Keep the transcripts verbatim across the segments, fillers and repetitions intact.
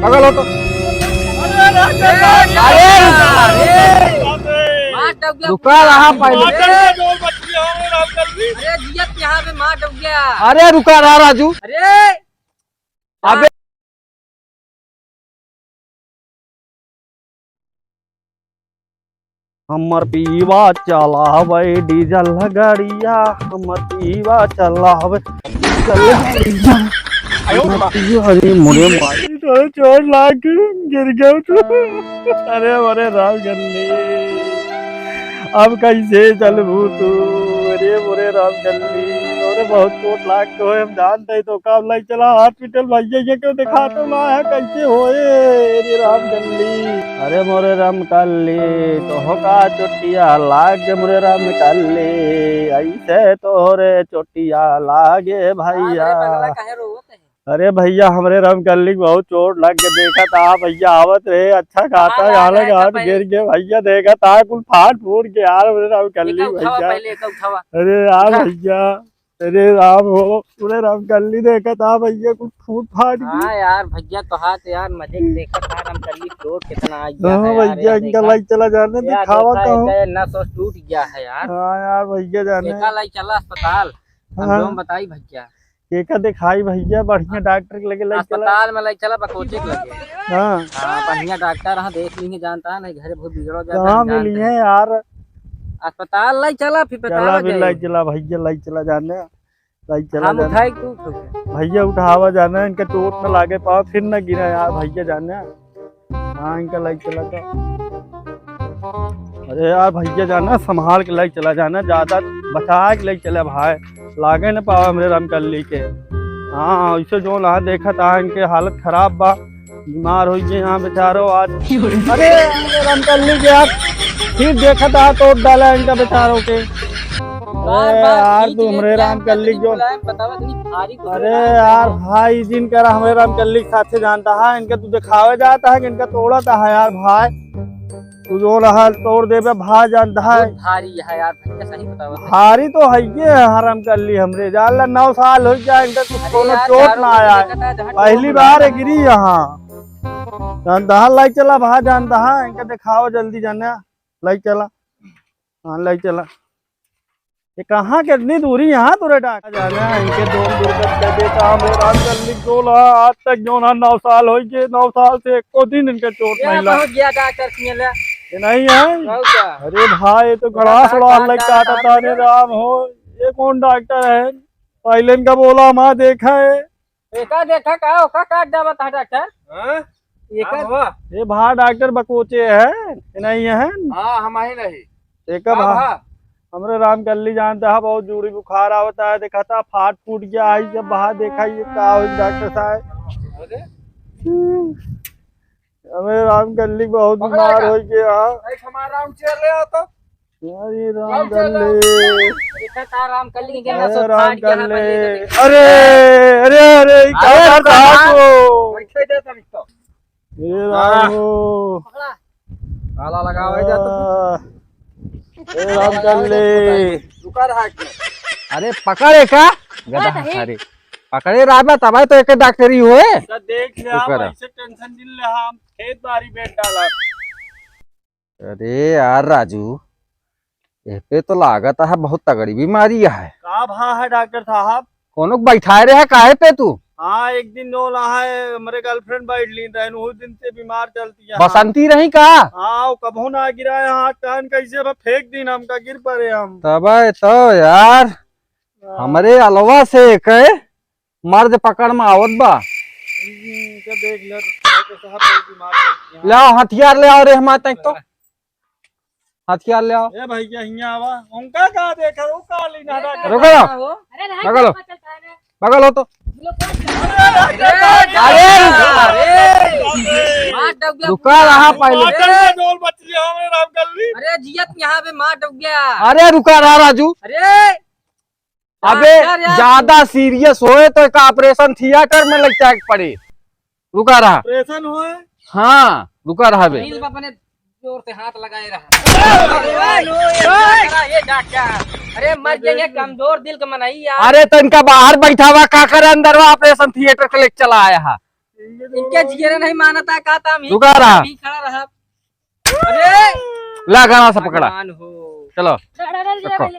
पागल हो तो। अरे, अरे, अरे, मार डौगिया। रुका रहा पहले। अरे, जियत यहाँ पे मार डौगिया। अरे, रुका रहा राजू। अरे। अबे। हमर पीवा चलावे डीजल गाड़िया, हमर पीवा चलावे डीजल गाड़िया। अरे मोरे माई, तो चोट लाग के गिर गयो तू। अरे मोरे राम गल्ली, अब कैसे चलबू तू? अरे मोरे राम गल्ली, अरे बहुत चोट लाग के होए, हम जानते तो काम लाग चला हॉस्पिटल भैया, ये क्यों दिखा तो ना है, कैसे होए रे राम गल्ली? अरे मोरे राम गल्ली, तोह का चोटिया लागे मोरे राम गल्ली, ऐसे तोरे चोटिया लागे भैया। अरे भैया, हमरे राम गल्ली के बहुत चोट लग के देखा था भैया, आवत रहे अच्छा खासा हाँ, गाना हाँ, गात पहले। गिर के भैया देखा था कुल फाट फूट के यार, मोरे राम गल्ली देखा, उठावा भैया। पहले, एका उठावा। अरे यार उठा। भैया, अरे राम हो, पूरे राम गल्ली देखा था भैया, कुछ फूट फाट गई। हाँ यार, भैया तो हाथ यार मजे के देखा था, राम गल्ली चोट कितना आ गया हाँ है यार, भैया, इनका लाइक चला जाने दिखावा देखा, कहूँ। इनका नस वस टूट गया है यार। हाँ यार भैया जाने। एका लाइक चला अस्पताल, हम हाँ। जो हम बताई भैया। एका दिखाई भैया, बढ़िया डॉक्टर के लगे लाइक चला। अस्पताल में लाइक चला, बकोचे के लगे। हाँ। हाँ, बढ़िया डॉक्टर हाँ देख लीजिए, जानता है नहीं, घरे बहुत बिगड़ो जाता है, कहाँ मिली है यार? अस्पताल लाइक चला, फिर चला बतावा भी जाए। लाइक चला भैया, लाइक चला जाने। लाइक चला हम जाने। उठाई तू उठो। भैया उठावा जाने, इनका चोट न लागे पाओ, फिर न गिरा यार भैया जाने। हाँ, इनका लाइक चला तो। अरे यार भैया जाना, संभाल के लाइक चला जाना, ज्यादा बचा के लाइक चला भाई, लागे न पावा हमरे रामकल्ली के। हाँ, ऐसे जो ना देखा था, इनके हालत खराब बा। बीमार होइ गए यहाँ बेचारो आज। अरे, हमरे रामकल्ली के यार, फिर देखा था तोड़ डाला इनका बेचारों के। बार अरे बार यार, खींच तू लेके हमरे आए, रामकल्ली के जो बुलाए, बतावा इतनी भारी को अरे बुलाए। यार, भाई जिन करा हमरे रामकल्ली के साथे जानता है, इनका तू दिखावे जाता है कि इनका तोड़ता है यार भाई। तू जो रहा तोड़ देबे, भा जानता है। बहुत भारी है यार, भैया सही बतावा। भारी तो है ये है, हराम कर ली हमरे। जान ला नौ साल हो गया इनका कुछ अरे कोनो यार, चोट चारों ना तरफ आया है। देखा था, जहाँ पहली टोक बार रहा है। गिरी यहाँ। जानता है, लाई चला, भा जानता है, इनका दिखाओ जल्दी जाना, लाई चला। हाँ, लाई चला। ये कहाँ कितनी दूरी यहाँ तोरे डॉक्टर जाना है, इनके दो दिन तक दे देता हमरे रामचंद्र लिख दो ला, आज तक जो ना नौ साल हो गए, नौ साल से एको दिन इनके चोट ये नहीं ला। पहुंच गया डॉक्टर किए ले। ये नहीं है? और क्या? अरे भाई, ये तो गड़ा बड़ा सड़ा काट लग डाला काटा था, था अरे हमने। राम हो, ये कौन डॉक्टर है? पहले इनका बोला, माँ देखा है। एका देखा का, ओका काट डाबत है डॉक्टर? हाँ? एका हाँ, बाबा। ये भा डॉक्टर बकोचे है, ये नहीं है? हाँ, हम ही नहीं। एका हाँ, भा, भा। हमरे राम कल्ली जानता है, बहुत जोरी बुखार आवता है, देखा था फाट फूट गया है, जब भा देखा ये का हो डॉक्टर साहब। अरे? हमरे राम कल्ली बहुत पकड़ा बीमार का? हो गया। एक हमारा राउंड चेयर ले आओ तो। अरे राम राम चल। कल्ली। देखा था राम कल्ली के अरे ना सो राम फाड़ के यहाँ पर कल्ली। लेके अरे, अरे, अरे, ये क्या अरे करता है राम। तू? बैठे दे तनिक तो। ए राम हाँ। हो। पकड़ा। ताला लगावे जा तू। आ, ए राम कल्ली। रुका रहा कि? अरे पकड़े का? गधा पकड़ा नहीं। सारे। पकड़े रहबा तबे तो एक डॉक्टरी होए। तो देख ले, आप रुका रहा। ऐसे टेंशन जिन ले, हम खेत बारी बेच डाला। अरे यार राजू, एह पे तो लागत है बहुत तगड़ी बीमारी है। का भा है डॉक्टर साहब? कोनो के बैठाए रहे काहे पे तू? हाँ, एक दिन जो रहा है, हमरे गर्लफ्रेंड बैठ ली रहन, उस दिन से बीमार चलती है। बसंती रही का? हाँ, वो कभो ना गिरा है, हाथ टान कैसे बा फेंक दिन हमका, गिर पड़े हम। तबे तो यार, हाँ। हमरे अलवा से एक मर्द पकड़ में आवत बा। हम्म, इनका देख ले, डॉक्टर साहब बहुत बीमार चलती है। ले आओ, हथियार ले आओ रे, हमारे तक तो। हथियार ले आओ। ए भैया, हियां आवा। उनका का देख रहे हो? का लीना ए, रहा? रुको ना। अरे, रहा पकड़ लो। क्या चलता है रे? पकड़ लो तो। अरे, अरे, अरे, अरे। मार डब गया। रुका रहा पहले। मार डब गया, जोर बच लिया हमरे राम कल्ली। अरे, जियत यहाँ पे मार डब गया। अरे, रुका रहा राजू। अरे। अबे, यार, यार, ज्यादा सीरियस होए तो एक ऑपरेशन थिएटर में लग जाए के पड़े। रुका रहा। ऑपरेशन होए? हाँ, रुका रहा बे। दिल पे अपने जोर से हाथ लगाए रहा। ये डॉक्टर, अरे मर जाएंगे, कमजोर दिल का मनई यार। अरे तो इनका बाहर बैठा हुआ का करे, अंदर हुआ ऑपरेशन थिएटर के लेके चला आया है। इनके जिगरे नहीं मानता का, ताम ही रुका रहा। ही खड़ा रहा। अरे ला, गणासा पकड़ा। भगवान हो। चलो। अरे, अरे, अरे, रखो। अरे।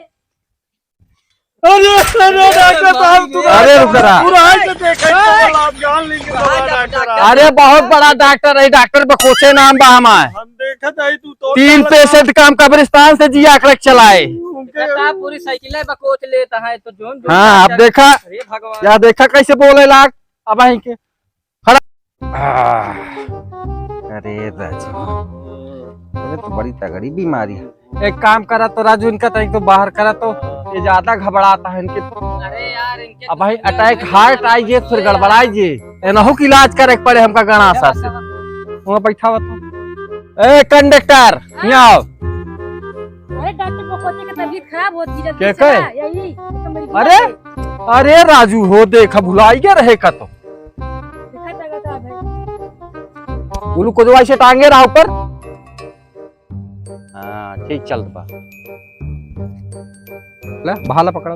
अरे, अरे, डॉक्टर साहब, तू अरे, रुक जरा। पूरा है तो देखे, कहाँ जाता डॉक्टर? अरे, बहुत बड़ा डॉक्टर है, डॉक्टर बकोचे नाम बा हमार। हम देखत है, तू तो तीन चल patient का हम कब्रिस्तान से जिया आंकड़े चलाए। उनके पूरी साइकिल है, बकोच लेता है, तो जोन, जोन हाँ, डॉक्टर। अब देखा, अरे भगवान। या देखा कैसे बोले लाग, अब आई के। खड़ा। आह, अरे राजू, अरे तो बड़ी तगड़ी बीमारी है। एक काम करा तो राजू, इनका तनिक तो बाहर करा तो, ये ज्यादा घबराता है इनके। अरे यार, इनके अब भाई तो अटैक, हार्ट आई जे, फिर गड़बड़ाई जे, एनहू के इलाज करे के पड़े हमका गणासा से। वहाँ बैठा हुआ तो। ए कंडक्टर, यहाँ आओ। अरे डॉक्टर बकोचे के तबीयत खराब होती रहती के है, कहे? यही, तो मेरी अरे, अरे राजू हो, देखा भुलाई गया रहे का तो। देखा जाएगा तो अब है। ग्लूकोजवा ऐसे टांगे रहा ऊपर। हाँ, ठीक चलत बा। ले, भाला पकड़ा।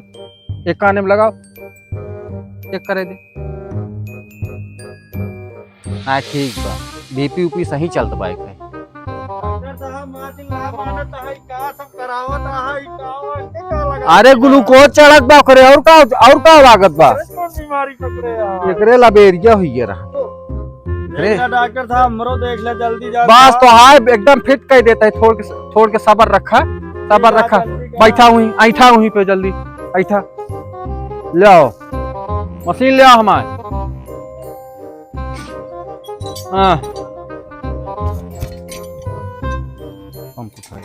एक काने में लगाओ। चेक करे दे। हाँ, ठीक बा। बीपी उपी सही चलत बा एक। डॉक्टर साहब, माथिन ना मानत है, का सब करावत है, का, का लगा अरे, ग्लूकोज चढ़त बा ओकरे, और का, और का लागत बा? अरे, कौन बीमारी पकड़े यार? एकरे लबेरिया हुई रहा। तो अरे। देख ले डॉक्टर साहब, हमरो देख ले जल्दी जा। बस तो हाय, एकदम फिट कर देता है, थोड़ के, थोड़ के सबर रखा, सबर रखा। जल्दी करा। बैठा हुई, ऐठा हुई पे जल्दी, ऐठा। ले आओ, मशीन ले आओ हमारे। हाँ। पंप उठाए।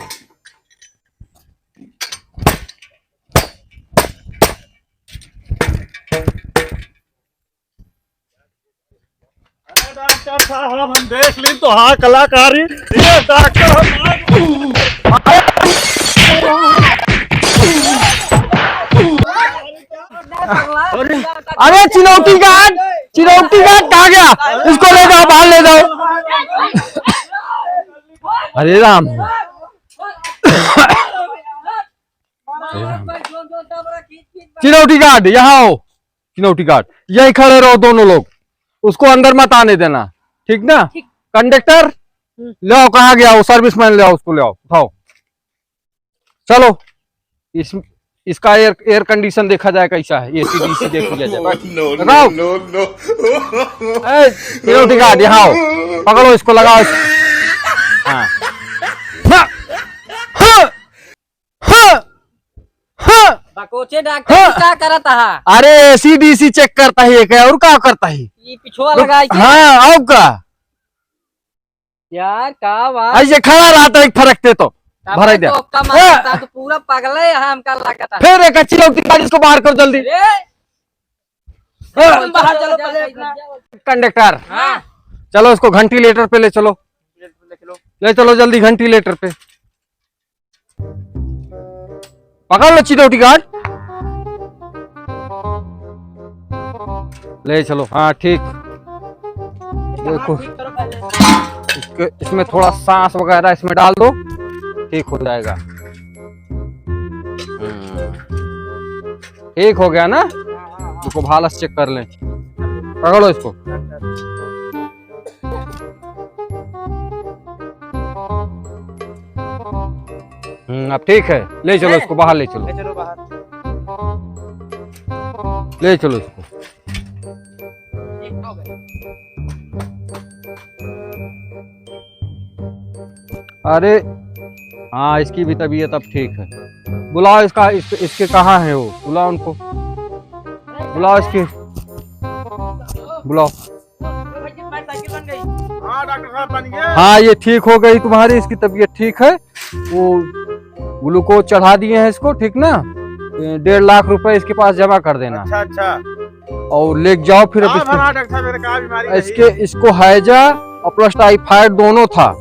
अरे डॉक्टर साहब, हम देख ली तो हाँ कलाकारी। ये डॉक्टर हम अरे, अरे चिनौटी गार्ड, चिनौटी गार्ड कहाँ गया? इसको ले जाओ, बाहर ले जाओ। अरे राम। अरे राम। चिनौटी गार्ड, यहाँ आओ। चिनौटी गार्ड, यहीं खड़े रहो दोनों लोग, उसको अंदर मत आने देना, ठीक ना? ठीक। कंडक्टर, हम्म। ले आओ, कहाँ गया वो सर्विसमैन? ले आओ, उसको ले आओ, उठाओ। चलो, इस, इसका एयर, एयर कंडीशन देखा जाए कैसा है, एसी डीसी देख लिया जाए। No, no, लगाओ। No, no। ए, सिक्योरिटी गार्ड, यहाँ आओ, पकड़ो इसको, लगाओ इसको। हाँ। हाँ। हाँ। हाँ। बकोचे डॉक्टर हाँ। का करत हा? अरे, एसी डीसी चेक करता है ये क्या, और का करता है? ये पिछुआ रुक, लगाई के। हाँ, और का? यार, का बात? ऐसे खड़ा रहता है, एक फरकते तो। तब भराई तो दे। ओक्का मारता हाँ। तो पूरा पगले यहाँ हमका लागत है। फिर एक अच्छी लौटी गाड़ी, इसको बाहर करो जल्दी। ए! हाँ। तुम बाहर चलो पहले अपना। कंडक्टर, हाँ। चलो इसको वेंटिलेटर पे ले चलो। ले चलो जल्दी वेंटिलेटर पे। पकड़ लो चिनौटी गार्ड। ले चलो, हाँ, ठीक। देखो, इसके, इसमें थोड़ा सांस वगैरह इसमें डाल दो, ठीक हो जाएगा। हम्म। ठीक हो गया ना? इसको भाला से चेक कर लें। पकड़ो इसको। हम्म, अब ठीक है, ले चलो है? इसको बाहर ले चलो। ले चलो बाहर। ले चलो इसको। अरे, हाँ, इसकी भी तबीयत अब ठीक है। बुलाओ इसका, इस, इसके कहाँ है वो? बुलाओ उनको। बुलाओ इसकी। बुलाओ। हाँ, डॉक्टर साहब, बन गया। हाँ, ये ठीक हो गई तुम्हारी, इसकी तबीयत ठीक है। वो ग्लूकोज चढ़ा दिए हैं इसको, ठीक ना? डेढ़ लाख रुपए इसके पास जमा कर देना। अच्छा, अच्छा। और लेके जाओ फिर अब का इसको। भला डॉक्टर साहब, मेरे का बीमारी नहीं? इसके, इसको हैजा और प्लस टाइफाइड दोनों था। और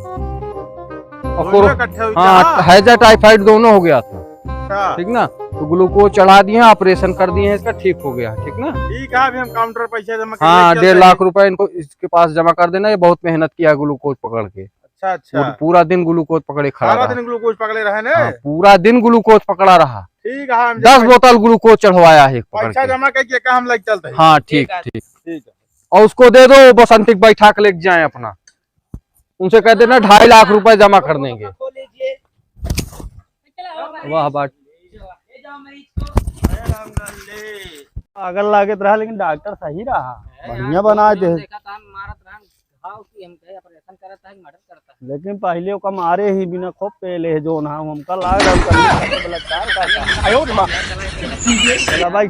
दोनों कोरो-, इकट्ठे हुई हाँ, क्या? हैजा टाइफाइड दोनों हो गया था। अच्छा। ठीक ना? तो ग्लूकोज चढ़ा दिए हैं, ऑपरेशन कर दिए हैं इसका, ठीक हो गया, ठीक ना? ठीक है, अभी हम काउंटर पैसे जमा कर हाँ, लेके चलते हैं। डेढ़ लाख रुपए इनको, इसके पास जमा कर देना, ये बहुत मेहनत किया ग्लूकोज पकड़ के। अच्छा, अच्छा। पूर-, पूरा दिन ग्लूकोज पकड़े खड़ा सारा रहा। दिन ग्लूकोज पकड़े रहे ने? हाँ, पूरा दिन ग्लूकोज पकड़ा रहा। ठीक है, हम दस जमा बोतल ग्लूकोज चढ़वाया है एक पकड़ पैसा के। जमा करके का हम लेके चलते हैं। हाँ, ठीक, ठीक है। ठीक। ठीक है। और उसको दे दो, वो बसंती को बैठा के लेके जाए अपना। उनसे कह देना, ढाई लाख रुपए जमा कर देंगे। वाह बात। पागल लागत रहा, लेकिन डॉक्टर सही रहा, बढ़िया बना दे। देखा था, हम मारत रहन घाव कि हम कहे ऑपरेशन करत है कि मर्डर करत है। लेकिन पहले ओका मारे ही बिना खूब पेले है, जो ना हमका लाग रहा, बलात्कार करता। आयो रे माँ। चला भाई।